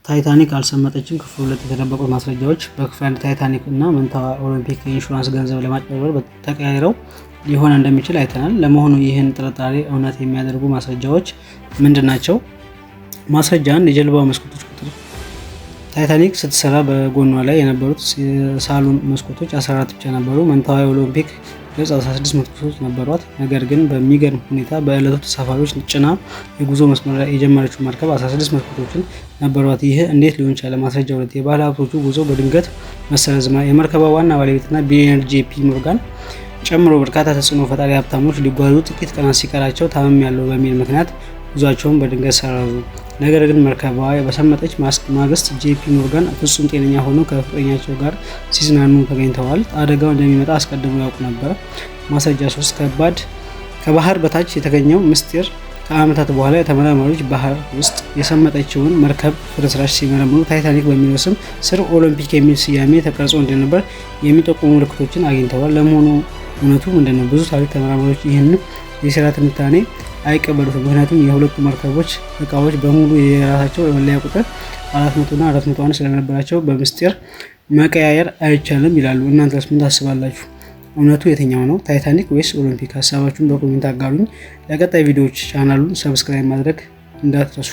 ታይታኒክ አልሰመጠችም። ክፍል 2፣ የተደበቁት ማስረጃዎች። በክፍል 1 ታይታኒክ እና መንታዋ ኦሎምፒክ የኢንሹራንስ ገንዘብ ለማጭበርበር ተቀያይረው ሊሆን እንደሚችል አይተናል። ለመሆኑ ይህን ጥርጣሬ እውነት የሚያደርጉ ማስረጃዎች ምንድን ናቸው? ማስረጃ 1፣ የጀልባው መስኮቶች ቁጥር። ታይታኒክ ስትሰራ በጎኗ ላይ የነበሩት የሳሎን መስኮቶች 14 ብቻ ነበሩ። መንታዋ ኦሎምፒክ ቅርጽ 16 መስኮቶች ነበሯት። ነገር ግን በሚገርም ሁኔታ በዕለቱ ተሳፋሪዎች ጭና የጉዞ መስመር የጀመረችው መርከብ 16 መስኮቶችን ነበሯት። ይህ እንዴት ሊሆን ቻለ? ማስረጃ 2፣ የባለ ሀብቶቹ ጉዞ በድንገት መሰረዝ። የመርከቧ ዋና ባለቤትና ቢሊዮነር ጄፒ ሞርጋን ጨምሮ በርካታ ተጽዕኖ ፈጣሪ ሀብታሞች ሊጓዙ ጥቂት ቀናት ሲቀራቸው ታምሜያለሁ በሚል ምክንያት ጉዟቸውን በድንገት ሰረዙ። ነገር ግን መርከቧ በሰመጠች ማግስት ጄፒ ሞርጋን ፍጹም ጤነኛ ሆነው ከፍቅረኛቸው ጋር ሲዝናኑ ተገኝተዋል። አደጋው እንደሚመጣ አስቀድመው ያውቁ ነበር። ማስረጃ 3፣ ከባድ ከባህር በታች የተገኘው ምስጢር። ከዓመታት በኋላ ተመራማሪዎች ባህር ውስጥ የሰመጠችውን መርከብ ፍርስራሽ ሲመረምሩ ታይታኒክ በሚለው ስም ስር ኦሎምፒክ የሚል ስያሜ ተቀርጾ እንደነበር የሚጠቁሙ ምልክቶችን አግኝተዋል። ለመሆኑ እውነቱ ምንድን ነው? ብዙ ታሪክ ተመራማሪዎች ይህን የሴራ ትንታኔ አይቀበሉትም። ምክንያቱም የሁለቱ መርከቦች እቃዎች በሙሉ የራሳቸው የመለያ ቁጥር 400 እና 401 ስለነበራቸው በምስጢር መቀያየር አይቻልም ይላሉ። እናንተስ ምን ታስባላችሁ? እውነቱ የትኛው ነው? ታይታኒክ ወይስ ኦሎምፒክ? ሀሳባችሁን በ comment አጋሩኝ። ለቀጣይ ቪዲዮዎች ቻናሉን subscribe ማድረግ እንዳትረሱ።